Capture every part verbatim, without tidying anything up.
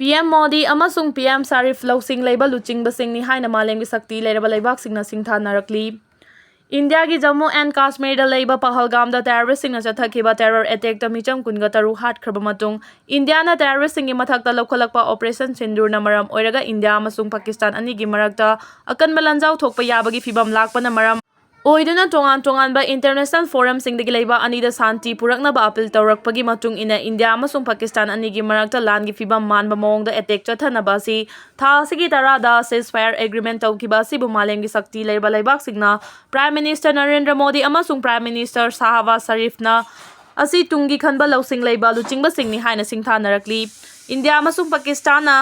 P M Modi ꯑꯃꯁꯨꯡ P M Sharif ꯂꯧꯁꯤꯡ ꯂꯩꯕ ꯂꯨꯆꯤꯡꯕꯁꯤꯡꯅꯤ ꯍꯥꯏꯅ ꯃꯥꯂꯦꯝꯒꯤ ꯁꯛꯇꯤ ꯂꯩꯔꯕ ꯂꯩꯕꯥꯛꯁꯤꯡꯅ ꯁꯤꯡꯊꯥꯅꯔꯛꯂꯤ꯫ ꯏꯟꯗꯤꯌꯥꯒꯤ ꯖꯝꯃꯨ ꯑꯦꯟ ꯀꯥꯁꯃꯤꯔꯗ ꯂꯩꯕ ꯄꯍꯜꯒꯥꯝꯗ ꯇꯦꯔꯣꯔꯤꯁꯁꯤꯡꯅ ꯆꯠꯊꯈꯤꯕ ꯇꯦꯔꯣꯔ ꯑꯦꯇꯦꯛꯇ ꯃꯤꯆꯝ ꯀꯨꯟꯒ ꯇꯔꯨꯛ ꯍꯥꯠꯈ꯭ꯔꯕ ꯃꯇꯨꯡ, ꯏꯟꯗꯤꯌꯥꯅ ꯇꯦꯔꯣꯔꯤꯁꯁꯤꯡꯒꯤ ꯃꯊꯛꯇ ꯂꯧꯈꯠꯂꯛꯄ ꯑꯣꯄꯔꯦꯁꯟ ꯁꯤꯟꯗꯨꯔꯅ ꯃꯔꯝ ꯑꯣꯏꯔꯒ ꯏꯟꯗꯤꯌꯥ ꯑꯃꯁꯨꯡ ꯄꯥꯀꯤꯁꯇꯥꯟ ꯑꯅꯤꯒꯤ ꯃꯔꯛꯇ ꯑꯀꯟꯕ ꯂꯥꯟꯖꯥꯎ ꯊꯣꯛꯄ ꯌꯥꯕꯒꯤ ꯐꯤꯚꯝ ꯂꯥꯛꯄꯅ ꯃꯔꯝ ꯑꯣꯏꯗꯨꯅ ꯇꯣꯉꯥꯟ ꯇꯣꯉꯥꯟꯕ ꯏꯟꯇꯔꯅꯦꯁꯅꯦꯜ ꯐꯣꯔꯝꯁꯤꯡꯗꯒꯤ ꯂꯩꯕꯥꯛ ꯑꯅꯤꯗ ꯁꯥꯟꯇꯤ ꯄꯨꯔꯛꯅꯕ ꯑꯄꯤꯜ ꯇꯧꯔꯛꯄꯒꯤ ꯃꯇꯨꯡ ꯏꯟꯅ ꯏꯟꯗꯤꯌꯥ ꯑꯃꯁꯨꯡ ꯄꯥꯀꯤꯁꯇꯥꯟ ꯑꯅꯤꯒꯤ ꯃꯔꯛꯇ ꯂꯥꯟꯒꯤ ꯐꯤꯚꯝ ꯃꯥꯟꯕ ꯃꯑꯣꯡꯗ ꯑꯦꯇꯦꯛ ꯆꯠꯊꯅꯕ ꯑꯁꯤ ꯊꯥ ꯑꯁꯤꯒꯤ ꯇꯔꯥꯗ ceasefire agreement ꯇꯧꯈꯤꯕ ꯑꯁꯤꯕꯨ ꯃꯥꯂꯦꯝꯒꯤ ꯁꯛꯇꯤ ꯂꯩꯔꯕ ꯂꯩꯕꯥꯛꯁꯤꯡꯅ Prime Minister ꯅꯔꯦꯟꯗ꯭ꯔ ꯃꯣꯗꯤ ꯑꯃꯁꯨꯡ Prime Minister ꯁꯥꯍꯕꯥꯖ ꯁꯔꯤꯐꯅ ꯑꯁꯤ ꯇꯨꯡꯒꯤ ꯈꯟꯕ ꯂꯧꯁꯤꯡ ꯂꯩꯕ ꯂꯨꯆꯤꯡꯕꯁꯤꯡꯅꯤ ꯍꯥꯏꯅ ꯁꯤꯡꯊꯥꯅꯔꯛꯂꯤ꯫ ꯏꯟꯗꯤꯌꯥ ꯑꯃꯁꯨꯡ ꯄꯥꯀꯤꯁꯇꯥꯟꯅ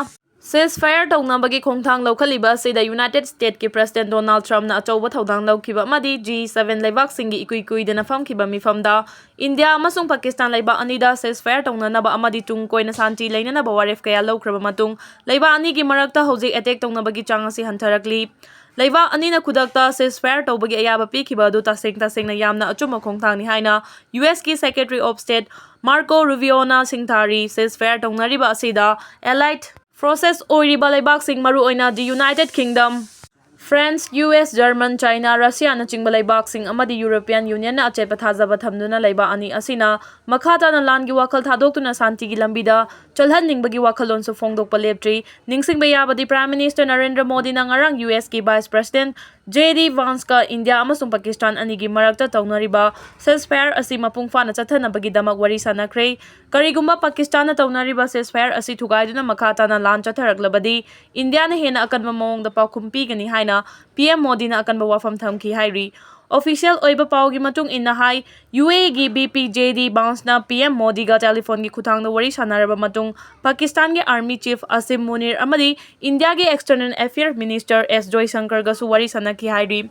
ceasefire ꯇꯧꯅꯕꯒꯤ ꯈꯣꯡꯊꯥꯡ ꯂꯧꯈꯠꯂꯤꯕ ꯑꯁꯤꯗ ꯌꯨꯅꯥꯏꯇꯦꯗ ꯁ꯭ꯇꯦꯠꯀꯤ ꯄ꯭ꯔꯦꯁꯤꯗꯦꯟꯠ ꯗꯣꯅꯥꯜꯗ ꯇ꯭ꯔꯝꯞꯅ ꯑꯆꯧꯕ ꯊꯧꯗꯥꯡ ꯂꯧꯈꯤꯕ ꯑꯃꯗꯤ ꯖꯤ ꯁꯚꯦꯟ ꯂꯩꯕꯥꯛꯁꯤꯡꯒꯤ ꯏꯀꯨꯏ ꯀꯨꯏꯗꯅ ꯐꯝꯈꯤꯕ ꯃꯤꯐꯝꯗ ꯏꯟꯗꯤꯌꯥ ꯑꯃꯁꯨꯡ ꯄꯥꯀꯤꯁꯇꯥꯟ ꯂꯩꯕꯥꯛ ꯑꯅꯤꯗ ceasefire ꯇꯧꯅꯅꯕ ꯑꯃꯗꯤ ꯇꯨꯡ ꯀꯣꯏꯅ ꯁꯥꯟꯇꯤ ꯂꯩꯅꯅꯕ ꯋꯥꯔꯦꯞ ꯀꯌꯥ ꯂꯧꯈ꯭ꯔꯕ ꯃꯇꯨꯡ, ꯂꯩꯕꯥꯛ ꯑꯅꯤꯒꯤ ꯃꯔꯛꯇ ꯍꯧꯖꯤꯛ ꯑꯦꯇꯦꯛ ꯇꯧꯅꯕꯒꯤ ꯆꯥꯡ ꯑꯁꯤ ꯍꯟꯊꯔꯛꯂꯤ꯫ ꯂꯩꯕꯥꯛ ꯑꯅꯤꯅ ꯈꯨꯗꯛꯇ ceasefire ꯇꯧꯕꯒꯤ ꯑꯌꯥꯕ ꯄꯤꯈꯤꯕ ꯑꯗꯨ ꯇꯁꯦꯡ ꯇꯁꯦꯡꯅ ꯌꯥꯝꯅ ꯑꯆꯨꯝꯕ ꯈꯣꯡꯊꯥꯡꯅꯤ ꯍꯥꯏꯅ ꯌꯨ ꯑꯦꯁꯀꯤ Secretary of State Marco Rubioꯅ ꯁꯤꯡꯊꯥꯔꯤ꯫ Ceasefire ꯇꯧꯅꯔꯤꯕ ꯑꯁꯤꯗ allied forces ꯑꯣꯏꯔꯤꯕ ꯂꯩꯕꯥꯛꯁꯤꯡ, ꯃꯔꯨꯑꯣꯏꯅ the United Kingdom, France, U S, German, China, ꯔꯁꯤꯌꯥꯅꯆꯤꯡꯕ ꯂꯩꯕꯥꯛꯁꯤꯡ ꯑꯃꯗꯤ ꯌꯨꯔꯣꯄꯤꯌꯟ ꯌꯨꯅꯤꯌꯟꯅ ꯑꯆꯦꯠꯄ ꯊꯥꯖꯕ ꯊꯝꯗꯨꯅ ꯂꯩꯕꯥꯛ ꯑꯅꯤ ꯑꯁꯤꯅ ꯃꯈꯥ ꯇꯥꯅ ꯂꯥꯟꯒꯤ ꯋꯥꯈꯜ ꯊꯥꯗꯣꯛꯇꯨꯅ ꯁꯥꯟꯇꯤꯒꯤ ꯂꯝꯕꯤꯗ ꯆꯠꯍꯟꯅꯤꯡꯕꯒꯤ ꯋꯥꯈꯜꯂꯣꯟꯁꯨ ꯐꯣꯡꯗꯣꯛꯄ ꯂꯦꯞꯇ꯭ꯔꯤ꯫ ꯅꯤꯡꯁꯤꯡꯕ ꯌꯥꯕꯗꯤ, Prime Minister ꯅꯔꯦꯟꯗ꯭ꯔ ꯃꯣꯗꯤꯅ ꯉꯔꯥꯡ ꯌꯨ ꯑꯦꯁꯀꯤ Vice President ꯖꯦ ꯗꯤ ꯚꯥꯟꯁꯀ ꯏꯟꯗꯤꯌꯥ ꯑꯃꯁꯨꯡ ꯄꯥꯀꯤꯁꯇꯥꯟ ꯑꯅꯤꯒꯤ ꯃꯔꯛꯇ ꯇꯧꯅꯔꯤꯕ ceasefire ꯑꯁꯤ ꯃꯄꯨꯡ ꯐꯥꯅ ꯆꯠꯊꯅꯕꯒꯤꯗꯃꯛ ꯋꯥꯔꯤ ꯁꯥꯅꯈ꯭ꯔꯦ꯫ ꯀꯔꯤꯒꯨꯝꯕ ꯄꯥꯀꯤꯁꯇꯥꯟꯅ ꯇꯧꯅꯔꯤꯕ ceasefire ꯑꯁꯤ ꯊꯨꯒꯥꯏꯗꯨꯅ ꯃꯈꯥ ꯇꯥꯅ ꯂꯥꯟ ꯆꯠꯊꯔꯛꯂꯕꯗꯤ, ꯏꯟꯗꯤꯌꯥꯅ ꯍꯦꯟꯅ ꯑꯀꯟꯕ ꯃꯑꯣꯡꯗ ꯄꯥꯎꯈꯨꯝ ꯄꯤꯒꯅꯤ ꯍꯥꯏꯅ ꯄꯤ ꯑꯦꯝ ꯃꯣꯗꯤꯅ ꯑꯀꯟꯕ ꯋꯥꯐꯝ ꯊꯝꯈꯤ ꯍꯥꯏꯔꯤ꯫ Official ꯑꯣꯏꯕ ꯄꯥꯎꯒꯤ ꯃꯇꯨꯡ ꯏꯟꯅ ꯍꯥꯏ, ꯌꯨ ꯑꯦ ꯏꯒꯤ ꯚꯤ ꯄꯤ ꯖꯦ ꯗꯤ ꯚꯥꯟꯁꯅ ꯄꯤ ꯑꯦꯝ ꯃꯣꯗꯤꯒ ꯇꯦꯂꯤꯐꯣꯟꯒꯤ ꯈꯨꯠꯊꯥꯡꯗ ꯋꯥꯔꯤ ꯁꯥꯟꯅꯔꯕ ꯃꯇꯨꯡ, ꯄꯥꯀꯤꯁꯇꯥꯟꯒꯤ Army Chief ꯑꯁꯤꯝ ꯃꯨꯅꯤꯔ ꯑꯃꯗꯤ ꯏꯟꯗꯤꯌꯥꯒꯤ External Affairs Minister ꯑꯦꯁ ꯖꯣꯏꯁꯪꯀꯔꯒꯁꯨ ꯋꯥꯔꯤ ꯁꯥꯟꯅꯈꯤ ꯍꯥꯏꯔꯤ꯫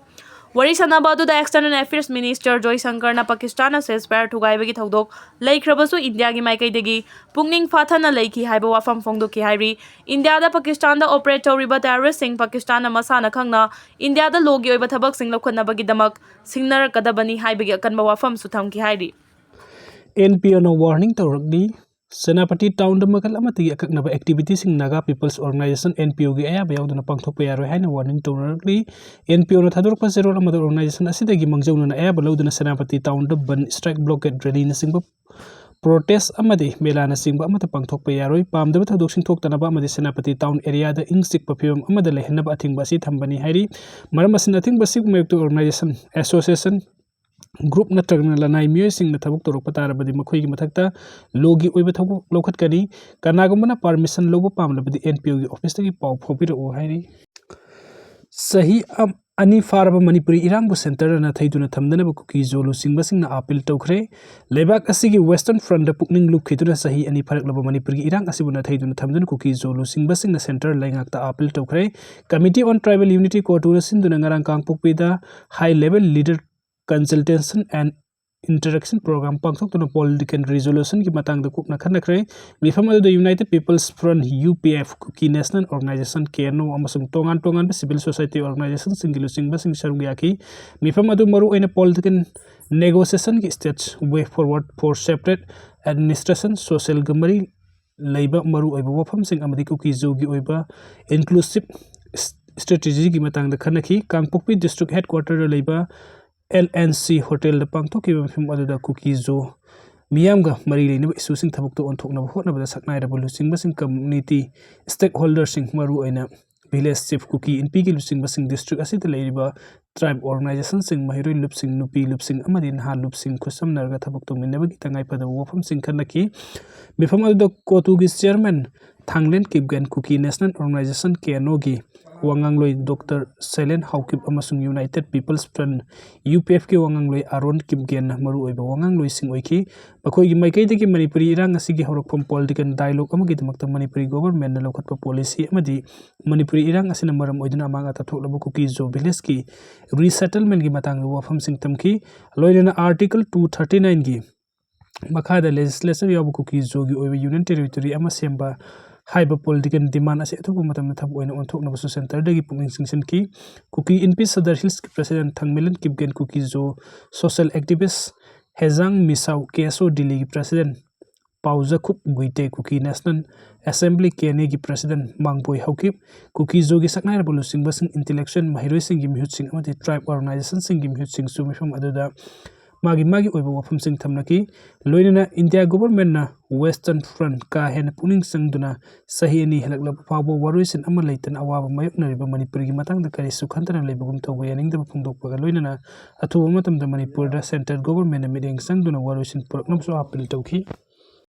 ꯋꯥꯔꯤ ꯁꯥꯟꯅꯕ ꯑꯗꯨꯗ External Affairs Minister ꯖꯣꯏꯁꯪꯀꯔꯅ ꯄꯥꯀꯤꯁꯇꯥꯟꯅ ceasefire ꯊꯨꯒꯥꯏꯕꯒꯤ ꯊꯧꯗꯣꯛ ꯂꯩꯈ꯭ꯔꯕꯁꯨ ꯏꯟꯗꯤꯌꯥꯒꯤ ꯃꯥꯏꯀꯩꯗꯒꯤ ꯄꯨꯛꯅꯤꯡ ꯐꯥꯊꯅ ꯂꯩꯈꯤ ꯍꯥꯏꯕ ꯋꯥꯐꯝ ꯐꯣꯡꯗꯣꯛꯈꯤ ꯍꯥꯏꯔꯤ꯫ ꯏꯟꯗꯤꯌꯥꯗ ꯄꯥꯀꯤꯁꯇꯥꯟꯗ operate ꯇꯧꯔꯤꯕ terroristꯁꯤꯡ ꯄꯥꯀꯤꯁꯇꯥꯟꯅ ꯃꯁꯥꯅ ꯈꯪꯅ ꯏꯟꯗꯤꯌꯥꯗ lawꯒꯤ ꯑꯣꯏꯕ ꯊꯕꯛꯁꯤꯡ ꯂꯧꯈꯠꯅꯕꯒꯤꯗꯃꯛ ꯁꯤꯡꯅꯔꯛꯀꯗꯕꯅꯤ ꯍꯥꯏꯕꯒꯤ ꯑꯀꯟꯕ ꯋꯥꯐꯝꯁꯨ ꯊꯝꯈꯤ ꯍꯥꯏꯔꯤ꯫ ꯑꯦꯟ ꯄꯤ ꯑꯣꯅ warning ꯇꯧꯔꯛꯂꯤ꯫ ꯁꯦꯅꯥꯄꯇꯤ ꯇꯥꯎꯟꯗ ꯃꯈꯜ ꯑꯃꯠꯇꯒꯤ ꯑꯀꯛꯅꯕ ꯑꯦꯛꯇꯤꯚꯤꯇꯤꯁꯤꯡ ꯅꯥꯒꯥ ꯄꯤꯄꯜꯁ ꯑꯣꯔꯒꯅꯥꯏꯖꯦꯁꯟ, NPOꯒꯤ ꯑꯌꯥꯕ ꯌꯥꯎꯗꯅ ꯄꯥꯡꯊꯣꯛꯄ ꯌꯥꯔꯣꯏ ꯍꯥꯏꯅ ꯋꯥꯔꯅꯤꯡ ꯇꯧꯅꯔꯛꯂꯤ꯫ NPOꯅ ꯊꯥꯗꯣꯔꯛꯄ ꯆꯦꯔꯣꯜ ꯑꯃꯗ ꯑꯣꯔꯒꯅꯥꯏꯖꯦꯁꯟ ꯑꯁꯤꯗꯒꯤ ꯃꯥꯡꯖꯧꯅꯅ ꯑꯌꯥꯕ ꯂꯧꯗꯨꯅ ꯁꯦꯅꯥꯄꯇꯤ ꯇꯥꯎꯟꯗ ꯕꯟ, ꯁ꯭ꯇ꯭ꯔꯥꯏꯛ, ꯕ꯭ꯂꯣꯀꯦꯠ ꯔꯦꯂꯤꯅꯆꯤꯡꯕ, ꯄ꯭ꯔꯣꯇꯦꯁ ꯑꯃꯗꯤ ꯃꯦꯂꯥꯅꯆꯤꯡꯕ ꯑꯃꯠꯇ ꯄꯥꯡꯊꯣꯛꯄ ꯌꯥꯔꯣꯏ꯫ ꯄꯥꯝꯗꯕ ꯊꯧꯗꯣꯛꯁꯤꯡ ꯊꯣꯛꯇꯅꯕ ꯑꯃꯗꯤ ꯁꯦꯅꯥꯄꯇꯤ ꯇꯥꯎꯟ ꯑꯦꯔꯤꯌꯥꯗ ꯏꯪ ꯆꯤꯛꯄ ꯐꯤꯕꯝ ꯑꯃꯗ ꯂꯩꯍꯟꯅꯕ ꯑꯊꯤꯡꯕ ꯑꯁꯤ ꯊꯝꯕꯅꯤ ꯍꯥꯏꯔꯤ꯫ ꯃꯔꯝ ꯑꯁꯤꯅ, ꯑꯊꯤꯡꯕ ꯑꯁꯤꯒꯤ ꯃꯥꯌꯣꯛꯇ ꯑꯣꯔꯒꯅꯥꯏꯖꯦꯁꯟ, ꯑꯦꯁꯣꯁꯤꯌꯦꯁꯟ, ꯒ꯭ꯔꯨꯞ ꯅꯠꯇ꯭ꯔꯒꯅ ꯂꯅꯥꯏ ꯃꯤꯑꯣꯏꯁꯤꯡꯅ ꯊꯕꯛ ꯇꯧꯔꯛꯄ ꯇꯥꯔꯕꯗꯤ ꯃꯈꯣꯏꯒꯤ ꯃꯊꯛꯇ ꯂꯣꯒꯤ ꯑꯣꯏꯕ ꯊꯕꯛ ꯂꯧꯈꯠꯀꯅꯤ꯫ ꯀꯅꯥꯒꯨꯝꯕꯅ ꯄꯥꯔꯃꯤꯁꯟ ꯂꯧꯕ ꯄꯥꯝꯂꯕꯗꯤ NPOꯒꯤ ꯑꯣꯐꯤꯁꯇꯒꯤ ꯄꯥꯎ ꯐꯥꯎꯕꯤꯔꯛꯎ ꯍꯥꯏꯔꯤ꯫ ꯆꯍꯤ ꯑꯝ-, ꯑꯅꯤ ꯐꯥꯔꯕ ꯃꯅꯤꯄꯨꯔꯤ ꯏꯔꯥꯡꯕꯨ ꯁꯦꯟꯇꯔꯅ ꯅꯥꯊꯩꯗꯨꯅ ꯊꯝꯗꯅꯕ ꯀꯨꯀꯤ ꯖꯣ ꯂꯨꯆꯤꯡꯕꯁꯤꯡꯅ ꯑꯥꯄꯤꯜ ꯇꯧꯈ꯭ꯔꯦ꯫ ꯂꯩꯕꯥꯛ ꯑꯁꯤꯒꯤ ꯋꯦꯁꯇꯔꯟ ꯐ꯭ꯔꯟꯗ ꯄꯨꯛꯅꯤꯡ ꯂꯨꯞꯈꯤꯗꯨꯅ ꯆꯍꯤ ꯑꯅꯤ ꯐꯥꯔꯛꯂꯕ ꯃꯅꯤꯄꯨꯔꯒꯤ ꯏꯔꯥꯡ ꯑꯁꯤꯕꯨ ꯅꯥꯊꯩꯗꯨꯅ ꯊꯝꯗꯨꯅ ꯀꯨꯀꯤ ꯖꯣ ꯂꯨꯆꯤꯡꯕꯁꯤꯡꯅ ꯁꯦꯟꯇꯔ ꯂꯩꯉꯥꯛꯇ ꯑꯥꯄꯤꯜ ꯇꯧꯈ꯭ꯔꯦ꯫ Committee on Tribal Unity, ꯀꯣꯇꯨꯅ ꯁꯤꯟꯗꯨꯅ ꯉꯔꯥꯡ ꯀꯥꯡꯄꯣꯛꯄꯤꯗ High Level Leader Consultation and Interaction Program ꯄꯥꯡꯊꯣꯛꯇꯨꯅ ꯄꯣꯂꯤꯇꯤꯀꯦꯜ ꯔꯤꯖꯣꯂꯨꯁꯟꯒꯤ ꯃꯇꯥꯡꯗ ꯀꯨꯞꯅ ꯈꯟꯅꯈ꯭ꯔꯦ꯫ ꯃꯤꯐꯝ ꯑꯗꯨꯗ United People's Front, UPF, Kuki National Organization, KNO, ꯑꯃꯁꯨꯡ ꯇꯣꯉꯥꯟ ꯇꯣꯉꯥꯟꯕ civil society organizationꯁꯤꯡꯒꯤ ꯂꯨꯆꯤꯡꯕꯁꯤꯡ ꯁꯔꯨꯛ ꯌꯥꯈꯤ꯫ ꯃꯤꯐꯝ ꯑꯗꯨ ꯃꯔꯨꯑꯣꯏꯅ political negotiationꯒꯤ steps, way forward for separate administration, socialꯒ ꯃꯔꯤ ꯂꯩꯕ ꯃꯔꯨꯑꯣꯏꯕ ꯋꯥꯐꯝꯁꯤꯡ ꯑꯃꯗꯤ ꯀꯨꯀꯤ ꯖꯣꯒꯤ ꯑꯣꯏꯕ inclusive strategyꯒꯤ ꯃꯇꯥꯡꯗ ꯈꯟꯅꯈꯤ꯫ ꯀꯥꯡꯄꯣꯛꯄꯤ district headquarterꯗ ꯂꯩꯕ LNC hotelꯗ ꯄꯥꯡꯊꯣꯛꯈꯤꯕ ꯃꯤꯐꯝ ꯑꯗꯨꯗ ꯀꯨꯀꯤ ꯖꯣ ꯃꯤꯌꯥꯝꯒ ꯃꯔꯤ ꯂꯩꯅꯕ issueꯁꯤꯡ ꯊꯕꯛꯇ ꯑꯣꯟꯊꯣꯛꯅꯕ ꯍꯣꯠꯅꯕꯗ ꯁꯛꯅꯥꯏꯔꯕ ꯂꯨꯆꯤꯡꯕꯁꯤꯡ, community stakeholderꯁꯤꯡ, ꯃꯔꯨꯑꯣꯏꯅ village chief, ꯀꯨꯀꯤ ꯏꯟꯄꯤꯒꯤ ꯂꯨꯆꯤꯡꯕꯁꯤꯡ, district ꯑꯁꯤꯗ ꯂꯩꯔꯤꯕ tribe organizationꯁꯤꯡ, ꯃꯍꯩꯔꯣꯏ ꯂꯨꯞꯁꯤꯡ, ꯅꯨꯄꯤ ꯂꯨꯞꯁꯤꯡ ꯑꯃꯗꯤ ꯅꯍꯥ ꯂꯨꯞꯁꯤꯡ ꯈꯨꯠꯁꯝꯅꯔꯒ ꯊꯕꯛ ꯇꯧꯃꯤꯟꯅꯕꯒꯤ ꯇꯉꯥꯏꯐꯗꯕ ꯋꯥꯐꯝꯁꯤꯡ ꯈꯟꯅꯈꯤ꯫ ꯃꯤꯐꯝ ꯑꯗꯨꯗ ꯀꯣꯇꯨꯒꯤ chairman Thanglen Kipgen, Kuki National Organization, KNOꯒꯤ ꯋꯥꯉꯥꯡꯂꯣꯏ ꯗꯣꯛꯇꯔ ꯁꯩꯂꯦꯟ ꯍꯥꯎꯀꯤꯞ ꯑꯃꯁꯨꯡ United People's Front, UPFꯀꯤ ꯋꯥꯉꯥꯡꯂꯣꯏ ꯑꯥꯔꯣꯟ ꯀꯤꯞꯒꯦꯟꯅ ꯃꯔꯨꯑꯣꯏꯕ ꯋꯥꯉꯥꯡꯂꯣꯏꯁꯤꯡ ꯑꯣꯏꯈꯤ꯫ ꯃꯈꯣꯏꯒꯤ ꯃꯥꯏꯀꯩꯗꯒꯤ ꯃꯅꯤꯄꯨꯔꯤ ꯏꯔꯥꯡ ꯑꯁꯤꯒꯤ ꯍꯧꯔꯛꯐꯝ political dialogue ꯑꯃꯒꯤꯗꯃꯛꯇ ꯃꯅꯤꯄꯨꯔꯤ governmentꯅ ꯂꯧꯈꯠꯄ policy ꯑꯃꯗꯤ ꯃꯅꯤꯄꯨꯔꯤ ꯏꯔꯥꯡ ꯑꯁꯤꯅ ꯃꯔꯝ ꯑꯣꯏꯗꯨꯅ ꯑꯃꯥꯡ ꯑꯇꯥ ꯊꯣꯛꯂꯕ ꯀꯨꯀꯤ ꯖꯣ villageꯀꯤ resettlementꯀꯤ ꯃꯇꯥꯡꯗ ꯋꯥꯐꯝꯁꯤꯡ ꯊꯝꯈꯤ꯫ ꯂꯣꯏꯅꯅ Article two thirty nineꯒꯤ ꯃꯈꯥꯗ legislature ꯌꯥꯎꯕ ꯀꯨꯀꯤ ꯖꯣꯒꯤ ꯑꯣꯏꯕ union territory ꯑꯃ ꯁꯦꯝꯕ ꯍꯥꯏꯕ political demand ꯑꯁꯤ ꯑꯊꯨꯕ ꯃꯇꯝꯗ ꯊꯕꯛ ꯑꯣꯏꯅ ꯑꯣꯟꯊꯣꯛꯅꯕꯁꯨ centreꯗꯒꯤ ꯄꯨꯛꯅꯤꯡ ꯆꯤꯡꯁꯤꯟꯈꯤ꯫ ꯀꯨꯀꯤ ꯏꯟꯄꯤ Sadar Hillsꯀꯤ president Thangmeilen Kipgen, Kuki Zo social activist Hejang Misao, KSO Delhiꯒꯤ president Paojakhup Guite, Kuki national assembly, K N ꯑꯦꯒꯤ ꯄ꯭ꯔꯁꯤꯗꯦꯟ ꯃꯥꯡꯕꯣꯏ ꯍꯧꯈꯤ꯫ ꯀꯨꯀꯤ ꯖꯣꯒꯤ ꯁꯛꯅꯥꯏꯔꯕ ꯂꯨꯆꯤꯡꯕꯁꯤꯡ, ꯏꯟꯇꯦꯂꯦꯛꯆꯨꯋꯦꯜ, ꯃꯍꯩꯔꯣꯏꯁꯤꯡꯒꯤ ꯃꯤꯍꯨꯠꯁꯤꯡ ꯑꯃꯗꯤ ꯇ꯭ꯔꯥꯏꯕ ꯑꯣꯔꯒꯅꯥꯏꯖꯦꯁꯟꯁꯤꯡꯒꯤ ꯃꯤꯍꯨꯠꯁꯤꯡꯁꯨ ꯃꯤꯐꯝ ꯑꯗꯨꯗ ꯃꯥꯒꯤ ꯃꯥꯒꯤ ꯑꯣꯏꯕ ꯋꯥꯐꯝꯁꯤꯡ ꯊꯝꯅꯈꯤ꯫ ꯂꯣꯏꯅꯅ ꯏꯟꯗꯤꯌꯥ ꯒꯣꯚꯔꯟꯃꯦꯟꯠꯅ ꯋꯦꯁꯇꯔꯟ ꯐ꯭ꯔꯟꯠ ꯀꯥ ꯍꯦꯟꯅ ꯄꯨꯛꯅꯤꯡ ꯆꯪꯗꯨꯅ ꯆꯍꯤ ꯑꯅꯤ ꯍꯦꯜꯂꯛꯂꯕ ꯐꯥꯎꯕ ꯋꯥꯔꯣꯏꯁꯤꯟ ꯑꯃ ꯂꯩꯇꯅ ꯑꯋꯥꯕ ꯃꯥꯌꯣꯛꯅꯔꯤꯕ ꯃꯅꯤꯄꯨꯔꯒꯤ ꯃꯇꯥꯡꯗ ꯀꯔꯤꯁꯨ ꯈꯟꯊꯅ ꯂꯩꯕꯒꯨꯝ ꯇꯧꯕ ꯌꯥꯅꯤꯡꯗꯕ ꯐꯣꯡꯗꯣꯛꯄꯒ ꯂꯣꯏꯅꯅ ꯑꯊꯨꯕ ꯃꯇꯝꯗ ꯃꯅꯤꯄꯨꯔꯗ ꯁꯦꯟꯇ꯭ꯔꯦꯜ ꯒꯣꯚꯔꯟꯃꯦꯟꯠꯅ ꯃꯤꯠꯌꯦꯡ ꯆꯪꯗꯨꯅ ꯋꯥꯔꯣꯏꯁꯤꯟ ꯄꯨꯔꯛꯅꯕꯁꯨ ꯑꯥꯄꯤꯜ ꯇꯧꯈꯤ꯫